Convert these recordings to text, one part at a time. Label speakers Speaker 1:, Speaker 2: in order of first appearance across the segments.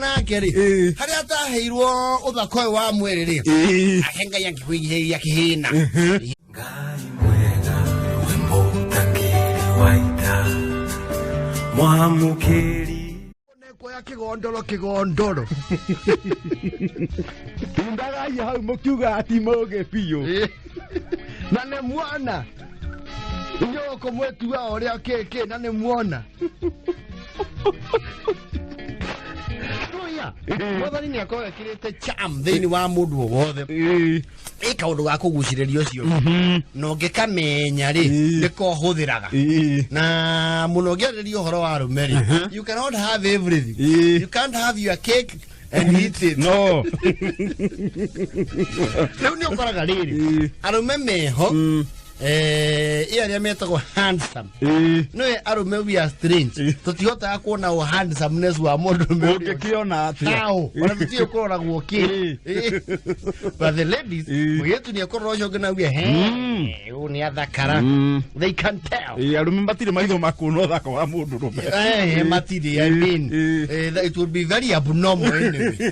Speaker 1: nake rĩ, harĩa ataheirwo ũthaka ũyũ wa mwĩrĩ rĩ, ake Ngai angĩkũigĩrĩria kĩhĩna.
Speaker 2: Ngai mwega wĩ mũtangĩri wa ita mwamũkĩri.
Speaker 1: Kuoya kĩgondoro kĩgondoro.
Speaker 3: Tindagai hau mũkiuga ati mũgĩ biũ.
Speaker 1: Na nĩ muona inyuĩ gũkũ mwĩtua ũrĩa kĩkĩ na nĩ muona. Tuya, mwathani nĩ akorwo ekĩrĩte charm thĩinĩ wa mũndũ o wothe. Ĩ kaũndũ ga kũgucĩrĩria ũcio na ũngĩkamenya rĩ, nĩko ũhũthĩraga. Na mũno ũngĩarĩrĩria ũhoro wa arũme rĩ, you cannot have everything. You can't have your cake and eat it.
Speaker 3: No.
Speaker 1: Rĩu nĩ ũkoraga rĩrĩ, arũme meho, ĩ arĩa metagwo handsome. Nĩwe arũme, we are strange, tũtihotaga kuona ũ handsomeness wa mũndũrũme ũrĩa.
Speaker 3: Ũngĩkĩona atĩa?
Speaker 1: How? Ona tũtiũĩ kũroragwo kĩ. But the ladies, mũirĩtu nĩ ekũrora ũcio ũngĩ na auge, "He, ũyũ nĩ athakara." They can tell.
Speaker 3: Arũme matirĩ maitho ma kuona ũthaka wa mũndũ rũme.
Speaker 1: Matirĩ, I mean, it would be very abnormal anyway.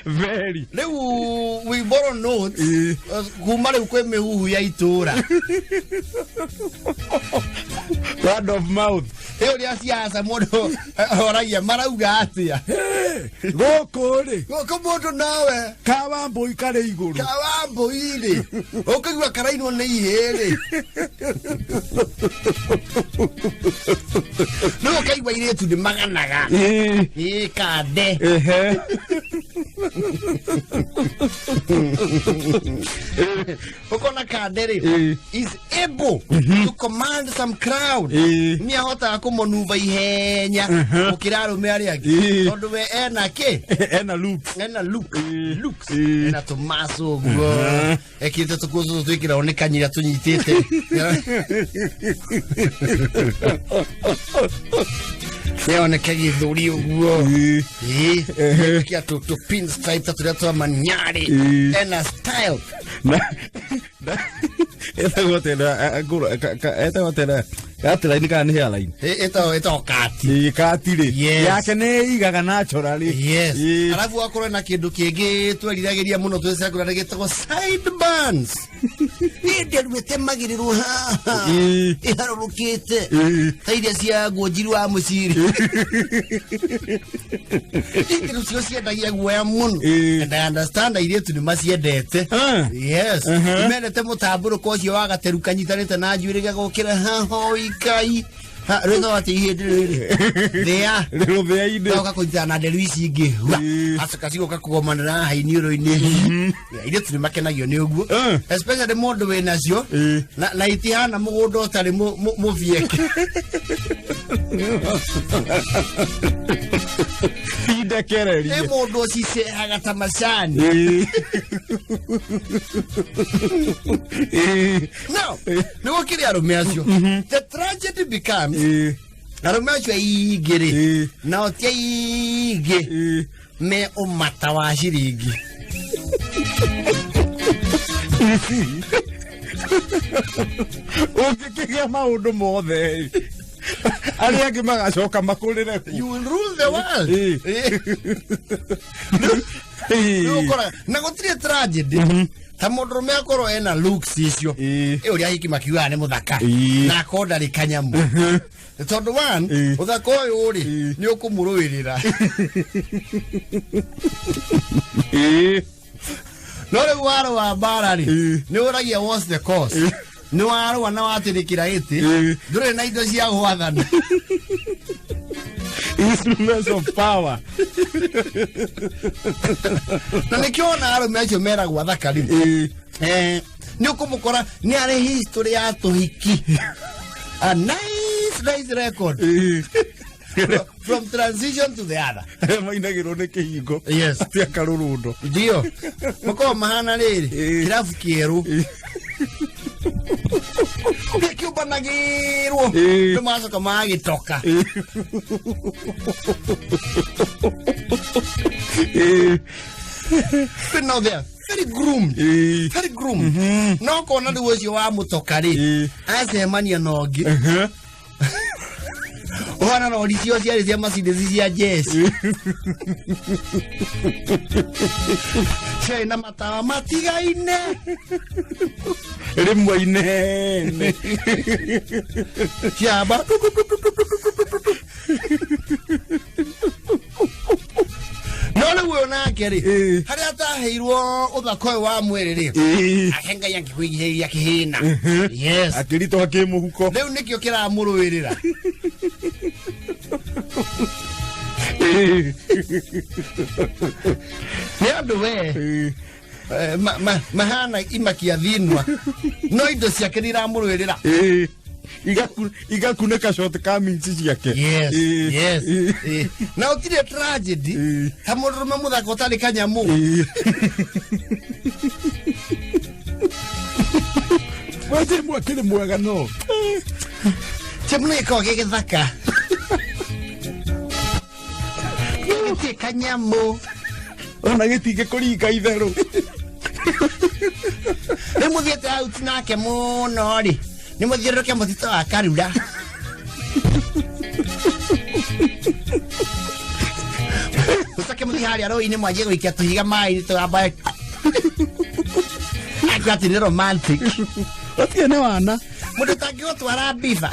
Speaker 3: Very.
Speaker 1: Rĩu we borrow notes kuma rĩu kwĩ mĩhuhu ya itũra.
Speaker 3: Word of mouth.
Speaker 1: Ĩ ũrĩa ciaca mũndũ oragia marauga atĩa.
Speaker 3: Gũkũ rĩ,
Speaker 1: gũkũ mũndũ nawe
Speaker 3: kawambũi karĩ igũrũ.
Speaker 1: Kawambũi-rĩ, ũkĩigua karainwo nĩ ihĩĩ-rĩ, rĩu ũkaigua irĩtu nĩ maganaga. Ĩ kande. Ũkona kande rĩ is able to command some crowd. Nĩ ahotaga kũmonuva ihenya gũkĩra arũme arĩa angĩ, tondũ we ena kĩ?
Speaker 3: Ena looks.
Speaker 1: Ena look, looks. Ena tũmaco ũguo ekĩrĩte tũkuo tũtũ twĩkĩragwo nĩ kanyira tũnyitĩte nĩoneke gĩthũri ũguo. Ĩ kĩa tũ pinstripe ta tũrĩa twa manyarĩ. Ena style.
Speaker 3: Etagwo tena etagwo tena gatiraini kana nĩ hairline?
Speaker 1: Ĩtagwo kati.
Speaker 3: Ĩ kati rĩ,
Speaker 1: Yes.
Speaker 3: yake nĩ igaga naturally.
Speaker 1: Yes. Arabu akorwo na kĩndũ kĩngĩ tweriragĩria mũno twĩ secondary gĩtagwo side buns. Nĩ nderu ĩtemagĩrĩrwo haha, ĩharũrũkĩte ta iria cia nguo njiru wa mũciri. Nderu cio ciendagia guoya mũno. And I understand airĩtu nĩ maciendete. Yes. Nĩmendete mũtambũrũko ũcio wa gateru kanyitanĩte na njuĩrĩ gagokĩra haha oikai. Rwĩtho atĩ ihĩndĩ rĩrĩ thĩa
Speaker 3: rũthĩa-inĩ.
Speaker 1: Goka kũnyitana na nderu ici ingĩ. Acoka cigoka kũgomanĩra haha iniũrũ-inĩ. Airĩtu nĩ makenagio nĩ ũguo, especially mũndũ wĩ nacio na itihana mũgũnda ũtarĩ mũbieke.
Speaker 3: Indekererie.
Speaker 1: Nĩ mũndũ ũcicehaga ta macani. Now nĩ gũkĩrĩ arũme acio, the tragedy becomes arũme acio aingĩ rĩ, nao ti aingĩ me ũmata wa ciringi.
Speaker 3: Ũngĩkĩgĩa maũndũ mothe, arĩa angĩ magacoka makũrĩre kũ?
Speaker 1: You will rule the world. Rĩu ũkoraga na gũtirĩ tragedy ta mũndũrũme akorwo ena looks icio, ĩ ũrĩa ahiki makiugaga nĩ mũthaka, na akorwo ndarĩ kanyamũ, tondũ one, ũthaka ũyũ rĩ, nĩ ũkũmũrũĩrĩra. No rĩu warũa mbara rĩ, nĩ ũragia, what's the cause? Nĩ warũa na watĩrĩkĩra gĩtĩ, ndũrĩ na indo cia gwathana.
Speaker 3: Instruments of power.
Speaker 1: Na nĩkĩo ona arũme acio meragwo athaka rĩ, nĩ ũkũmũkora nĩ arĩ history ya tũhiki, a nice nice record from transition to the other.
Speaker 3: Arĩa mainagĩrwo nĩ kĩhingo.
Speaker 1: Yes.
Speaker 3: Atĩ akarũrũndo.
Speaker 1: Ndio makorwo mahana rĩrĩ kĩrabu kĩerũ gĩkĩũmbanagĩrwo, nĩ macoka magĩtoka. But now they are very groomed, very groomed. No kona rĩu ũcio wa mũtoka rĩ, acemania na ũngĩ. Ũhana rori cio ciarĩ cia Mercedes cia jeshi ciarĩ na matawa matigaine.
Speaker 3: Rĩmwe inene.
Speaker 1: Ciamba no rĩu ũyũ nake rĩ, harĩa ataheirwo ũthaka ũyũ wa mwĩrĩ rĩ, ake Ngai angĩkũigithĩria kĩhĩna. Yes.
Speaker 3: Akĩritũha kĩmũhuko.
Speaker 1: Rĩu nĩkĩo kĩramũrũĩrĩra. Nĩ andũ we mahana imakia thinwa, no indo ciake nĩ iramũrũĩrĩra.
Speaker 3: Igakunĩka shortcomings ciake.
Speaker 1: Yes. Yes. Na ũtirĩ tragedy ta mũndũrũme mũthaka ũtarĩ kanyamũ.
Speaker 3: Wete mwakĩrĩ mwega no
Speaker 1: Chemu nĩ gĩkoragwo gĩ gĩthaka, gĩtirĩ kanyamũ.
Speaker 3: Ona gĩtingĩ kũringa itherũ.
Speaker 1: Rĩu mũthiĩte out nake mũno rĩ, nĩ mũthiũrũrũke mũtitũ wa Karura, mũcoke mũthiĩ harĩa rũĩ-inĩ, mwanjie gũikia tũhiga maĩ-inĩ tũgambae akiuga atĩ nĩ romantic.
Speaker 3: Ũtige nĩ wana.
Speaker 1: Mũndũ ũtangĩgũtwara mbiba.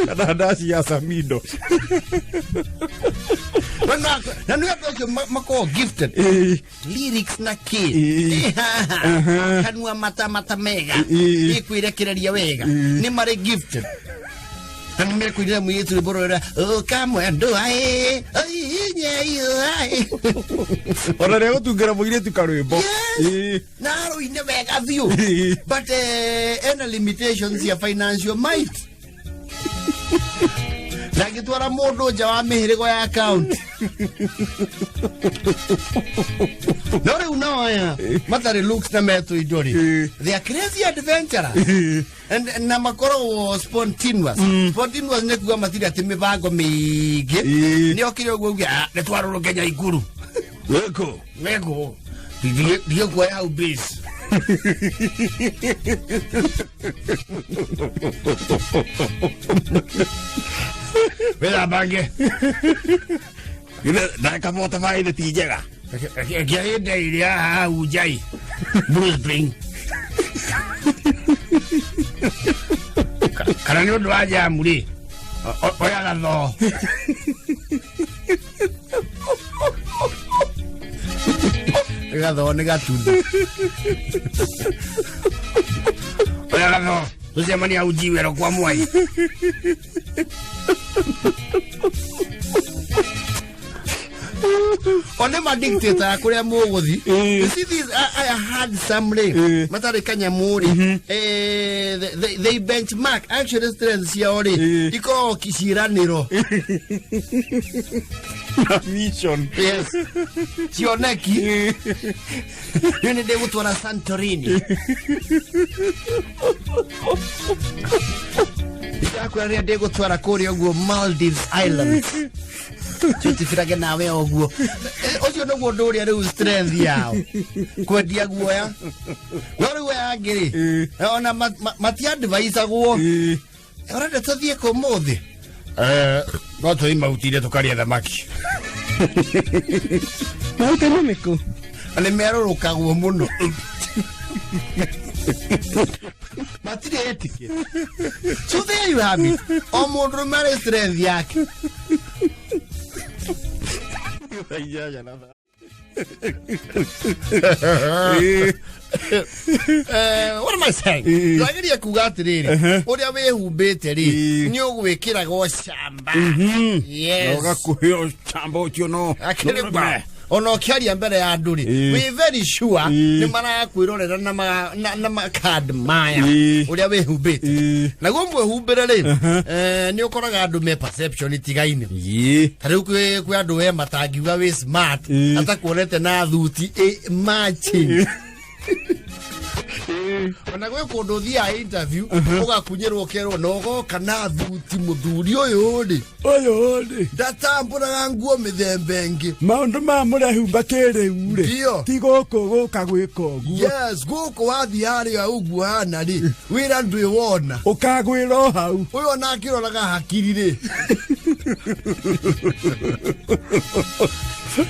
Speaker 3: Kana ndaci ya Samido.
Speaker 1: Na nĩ andũ acio makoragwo gifted lyrics na kĩ. Kanua mata mata mega. Ĩkwĩrekereria wega. Nĩ marĩ gifted na nĩ mekũinĩra mũirĩtu rwĩmbo rũrĩa ũkamwendwa ĩ.
Speaker 3: Ona rĩa gũtungĩra mũirĩtu karwĩmbo.
Speaker 1: Yes. Na arũine wega biũ. But ena limitations ya financial might, ndangĩtwara mũndũ nja wa mĩhĩrĩgo ya county. No rĩu nao aya matarĩ looks na metũ indo rĩ, they are crazy adventurers and na makoragwo spontaneous. Spontaneous nĩ kuga matirĩ atĩ mĩbango mĩingĩ. Nĩ okire ũguo uge, "Ah, nĩ twarũrũke Nyaikuru."
Speaker 3: Wĩkũ.
Speaker 1: Wego ndiye kuoya hau base. Wĩthambange.
Speaker 3: Ndagĩka 45 ti njega.
Speaker 1: Kĩahĩnda iria hau njai Blue Spring. Kana nĩ ũndũ wa jamu rĩ, oya gathoo. Gathoo nĩ gatunda. Oya gathoo, tũcemania hau njiwero kwa Mwai. O nĩ madictator kũrĩa mũgũthi. You see these aya handsome rĩ, matarĩ kanyamũ rĩ, they benchmark actually strength ciao rĩ, ikoragwo ciĩranĩro.
Speaker 3: Na vision.
Speaker 1: Yes, cioneki nĩ ndĩgũtwara Santorini, ndakwĩra rĩrĩa ndĩgũtwara kũrĩa ũguo Maldives Islands, tũtibirage nawe ũguo. Ũcio nĩguo ũndũ ũrĩa rĩu strength yao, kwendia guoya. No rĩu aya angĩ rĩ, ona matiadvisagwo. Ũrenda tũthiĩ kũ mũthĩ? No tũthiĩ mautire tũkarĩa thamaki.
Speaker 3: Mautire nĩkũ?
Speaker 1: Na nĩ merũrũkagwo mũno, matirĩ etiquette. So there you have it, o mũndũrũme arĩ strength yake. What am I saying? Twageria kuga atĩrĩrĩ, ũrĩa wĩhumbĩte rĩ, nĩ ũgwĩkĩragwo camba. Yes.
Speaker 3: Ũgakũhe ũcamba ũcio no
Speaker 1: Akĩrĩ kwa ona ũkĩaria mbere ya andũ rĩ, wĩ very sure nĩ marakwĩrorera na makad maya ũrĩa wĩhumbĩte. Naguo mwĩhumbĩre rĩ, nĩ ũkoraga andũ me perception itigaine. Ta rĩu kwĩ andũ we matangiuga wĩ smart atakuonete na thuti ĩ matching. Ona gwĩ kũndũ ũthiaga interview ũgakunyĩrwo ũkerwo na ũgoka na thuti mũthuri ũyũ rĩ
Speaker 3: Ũyũ rĩ
Speaker 1: ndatambũraga nguo mĩthemba ĩngĩ.
Speaker 3: Maũndũ maya mũrehumba kĩrĩu rĩ
Speaker 1: Ndio.
Speaker 3: ti gũkũ gũka gwĩka ũguo.
Speaker 1: Yes, gũkũ wathiĩ harĩa ũguo hana rĩ wĩra ndwĩ wona.
Speaker 3: Ũkagwĩra o hau.
Speaker 1: Ũyũ ona akĩroraga hakiri rĩ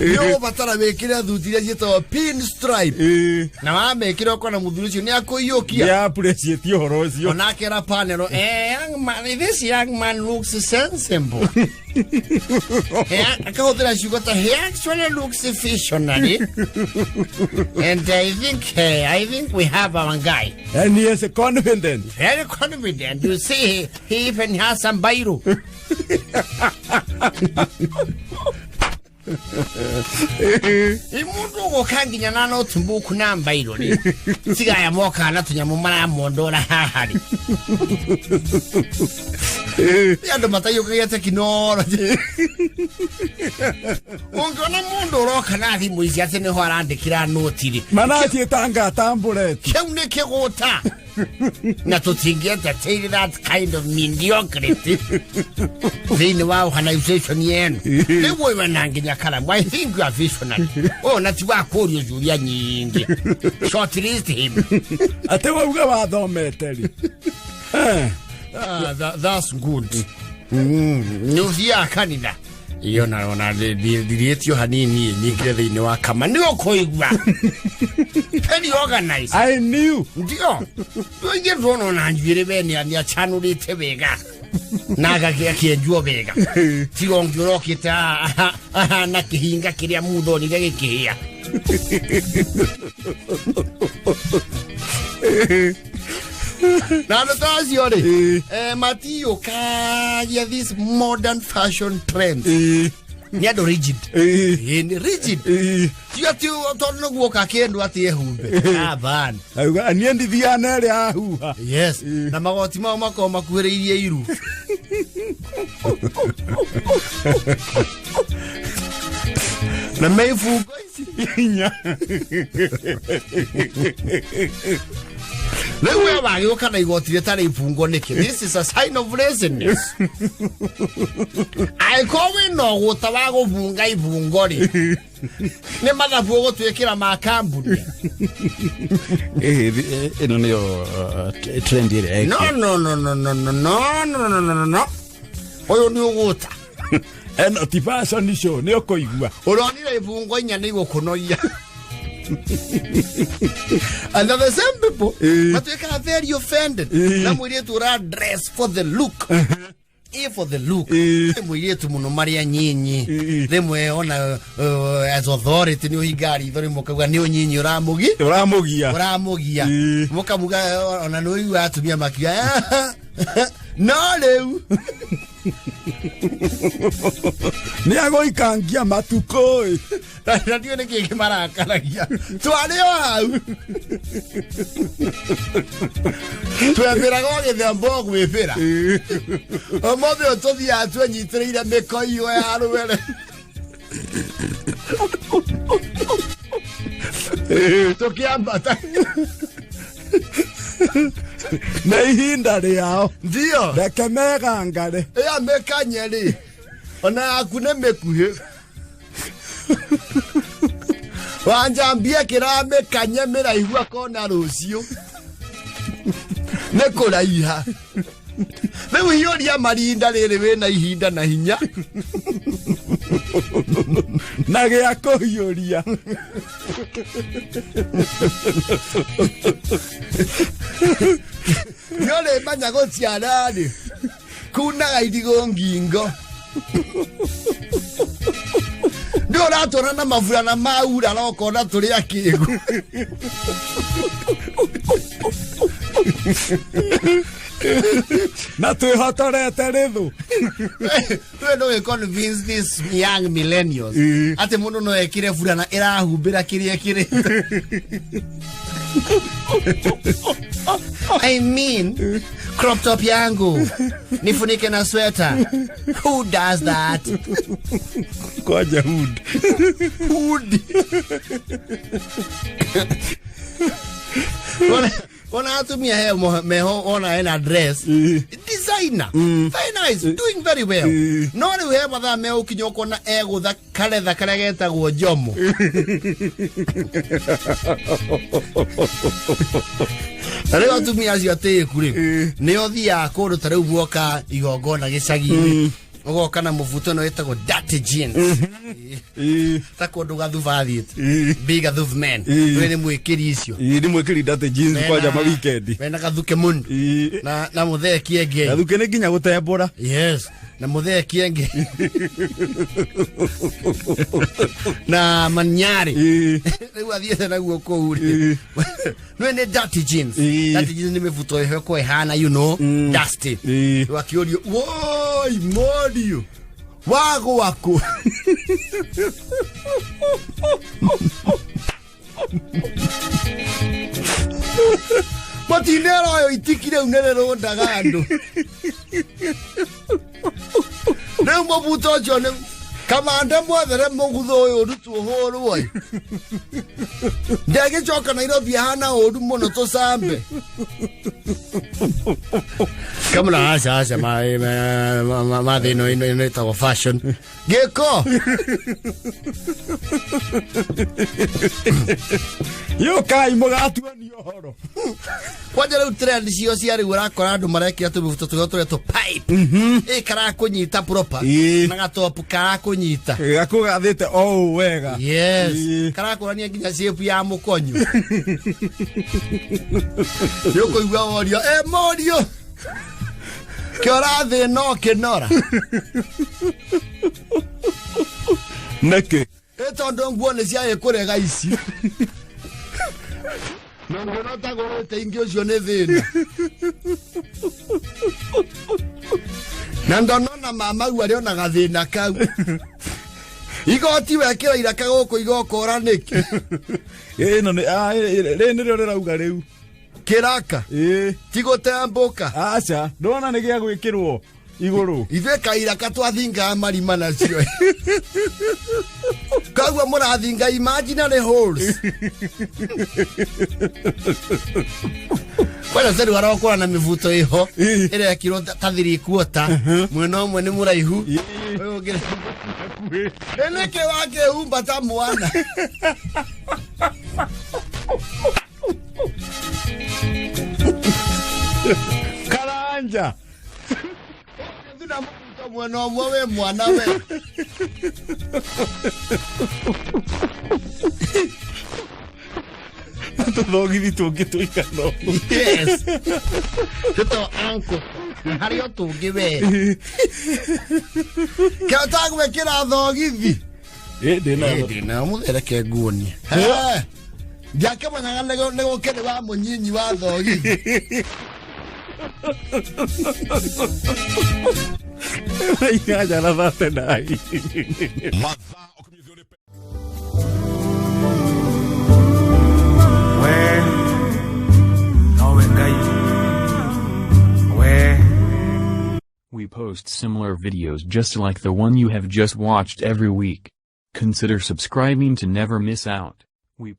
Speaker 1: nĩ ũgũbatara wĩkĩre thuti iria ciĩtagwo pin stripe na wamĩkĩra ũkona mũthuri ũcio nĩ akũiyũkia.
Speaker 3: Nĩ appreciate ũhoro ũcio.
Speaker 1: Onake ra panel, young man, this young man looks sensible. Akahũthĩra ciugo ta he actually looks visionary and I think we have our guy.
Speaker 3: And he is confident.
Speaker 1: Very confident. You see, he even has some biro. Imundu ũgũka nginya na notebook na mbairo rĩ tigaya moka na tũnyamũ maramondora haha rĩ nĩ andũ mataiyũkagia tekinoronjĩ. Ũngĩona mũndũ ũroka na thimũ ici atĩ nĩho arandĩkĩra noti rĩ
Speaker 3: Manaciĩtanga tambũreti.
Speaker 1: Kĩu nĩ kĩgũta na tũtingĩ entertain that kind of mediocrity thĩinĩ wa organization yenu. Rĩu ũyũ ena nginya karamu. I think you are visionary. Ũyũ na ti wa kũrio ciũria nyingĩ, shortlist him.
Speaker 3: Atĩ wauga wathomete rĩ.
Speaker 1: Ah, that's good. Nĩ ũthiaga kanitha iyo na ndirĩtio hanini nyingĩre thĩinĩ wa kama nĩ ũkũigua very organized.
Speaker 3: I knew.
Speaker 1: Ndio ithuĩ tuona ona njuĩrĩ we nĩ acanũrĩte wega na agakĩenjwo wega tiga ũngĩ ũrokĩte ahana kĩhinga kĩrĩa muthonire gĩkĩhĩa na andũ ta acio rĩ matiyũkagia this modern fashion trends. Nĩ andũ rigid. Ĩ, nĩ rigid. Ti atĩ tondũ nĩguoka kĩndũ atĩ ehumbe abana.
Speaker 3: Auga niĩ ndithiaga na ĩrĩa ahuha.
Speaker 1: Yes, na magoti mao makoragwo makuhĩrĩirie iru na meibungo ici
Speaker 3: inya.
Speaker 1: Rĩu we wagĩũka na igoti rĩtarĩ ibungo nĩkĩ? This is a sign of laziness. Angĩkorwo wĩna ũgũta wa gũbunga ibungo rĩ nĩ mathabu ũgũtwĩkĩra ma kambuni.
Speaker 4: Ĩno nĩyo trend ĩrĩa
Speaker 1: No, no, no, no, no, no, no, no, no, no, no, no, ũyũ nĩ ũgũta.
Speaker 3: Ĩno ti fashion show nĩ ũkũigua.
Speaker 1: Ũronire ibungo inya nĩ igũkũnogia and the same people matuĩkaga very offended na mũirĩtu ũra dress for the look, for the look. Mũirĩtu mũno marĩa nyinyi rĩmwe ona as authority nĩ ũhingaga ritho rĩmwe ũkauga nĩ ũnyinyi ũramũgi
Speaker 3: Ũramũgia.
Speaker 1: Ũramũgia mũkamuga ona nĩ ũigua atumia makiuga no rĩu
Speaker 3: Nĩ agũikangia matukũ ĩ.
Speaker 1: Na ndiũ nĩ kĩĩ kĩmarakaragia twarĩ o hau twembĩraga o gĩthemba o gwĩbĩra ũmũthĩ ũyũ tũthiaga twenyitĩrĩire mĩkoiyo ya rwere tũkĩambata.
Speaker 3: Nĩ ihinda rĩao.
Speaker 1: Ndio.
Speaker 3: Reke megangare.
Speaker 1: Ĩya mĩkanye rĩ ona yaku nĩ mĩkuhĩ wanjambie kĩramĩkanye mĩraihu akona rũciũ nĩ kũraiha. Rĩu hiũria marinda rĩrĩ wĩna ihinda na hinya
Speaker 3: na gĩa kũhiũria.
Speaker 1: Nĩ ũrĩmanya gũciara rĩ kunaga irigũ ngingo nĩ ũratwara na maburana maura rokona tũrĩ akĩgu.
Speaker 3: Na twĩhotorete rĩthũ.
Speaker 1: We no convince these young millennials atĩ mũndũ no ekĩre burana ĩrahumbĩra kĩrĩa ĩkĩrĩte. I mean, crop top yangu nifunike na sweater. Who does that?
Speaker 3: Kwanja hood.
Speaker 1: Hood. Ona atumia he meho ona ena dress designer, very nice, doing very well. No rĩu he mathaa megũkinya ũkona egũtha karetha karĩa getagwo njomo. Na rĩu atumia acio atĩĩku rĩ, nĩo thiaga kũndũ ta rĩu guoka igongona gĩcagi-inĩ, ũgoka na mũbuto ĩno ĩtagwo dirty jeans, ta kũndũ gathuba athiĩte, big gathubu man. We nĩ mwĩkĩri icio.
Speaker 3: Nĩ mwĩkĩri dirty jeans kwanja ma weekend.
Speaker 1: Wena gathuke mũno na mũthee kĩengei.
Speaker 3: Gathuke nĩ nginya gũtembũra.
Speaker 1: Yes, na mũthee kĩengei na manyarĩ. Rĩu athiĩte naguo kũu rĩ, nĩ dirty jeans. Dirty jeans nĩ mĩbuto ĩho ĩkoragwo ĩhana dusty. Rĩu akĩũrio, woi mũriũ wa gwaku matinera ũyũ itiki rĩu nĩ rĩrũndaga andũ. Rĩu mũbuto ũcio nĩ kamanda mwethere mũgutho ũyũ ũrutwo ũhũrwo ĩ. Ndegĩcoka Nairobi ahana ũru mũno tũcambe kamũra. Aca aca, ma thĩ ĩno ĩno ĩtagwo fashion gĩko.
Speaker 3: Yũkai mũgatuonia ũhoro.
Speaker 1: Kwanja rĩu trend cio cia rĩu ũrakora andũ marekĩra tũmĩbuto tũrĩa tũrĩa tũ pipe ĩ karakũnyita proper na gatopu karakũnyita.
Speaker 3: Gakũgathĩte o ũũ wega.
Speaker 1: Yes. Karakũrania nginya shape ya mũkonyo. Nĩ ũkũigua worio, ĩ mũriũ kĩora thĩ no kĩnora.
Speaker 3: Nĩkĩ?
Speaker 1: Ĩ tondũ nguo nĩ ciagĩ kũrega ici na nguo tagũrĩte ingĩ, ũcio nĩ thĩna. Na ndonona mamau arĩ ona gathĩna kau igoti wekĩra iraka gũkũ igokora nĩkĩ?
Speaker 3: Ĩno nĩ rĩrĩ nĩrĩo rĩrauga rĩu.
Speaker 1: Kĩraka. Ti gũtembũka.
Speaker 3: Aca, ndona nĩ gĩa gwĩkĩrwo igũrũ.
Speaker 1: Ithuĩ kairaka twathingaga marima nacio, koguo mũrathinga imaginary holes. Kwenda rĩu arokũra na mĩbuto ĩho ĩrekirwo ta 3/4, mwena ũmwe nĩ mũraihu, ũyũ ũngĩ nĩ nĩkĩ wakĩhumba ta mwana.
Speaker 3: Karanja.
Speaker 1: Thina mũbuto mwena ũmwe wĩ mwana we.
Speaker 3: Tũthogithi tũngĩ tũigana ũũ.
Speaker 1: Yes, tũto anko harĩ o tũngĩ we kĩhota gwĩkĩra thogithi.
Speaker 3: Ndĩnayo.
Speaker 1: Ndĩnayo mũthereke nguonie. Ndiakĩmenyaga nĩ gũkĩrĩ wa mũnyinyi wa thogithi.
Speaker 3: 8 na 39.
Speaker 5: Mathaa ũkinyithio nĩ
Speaker 2: We nowe Ngai we.
Speaker 6: We post similar videos just like the one you have just watched every week. Consider subscribing to never miss out. We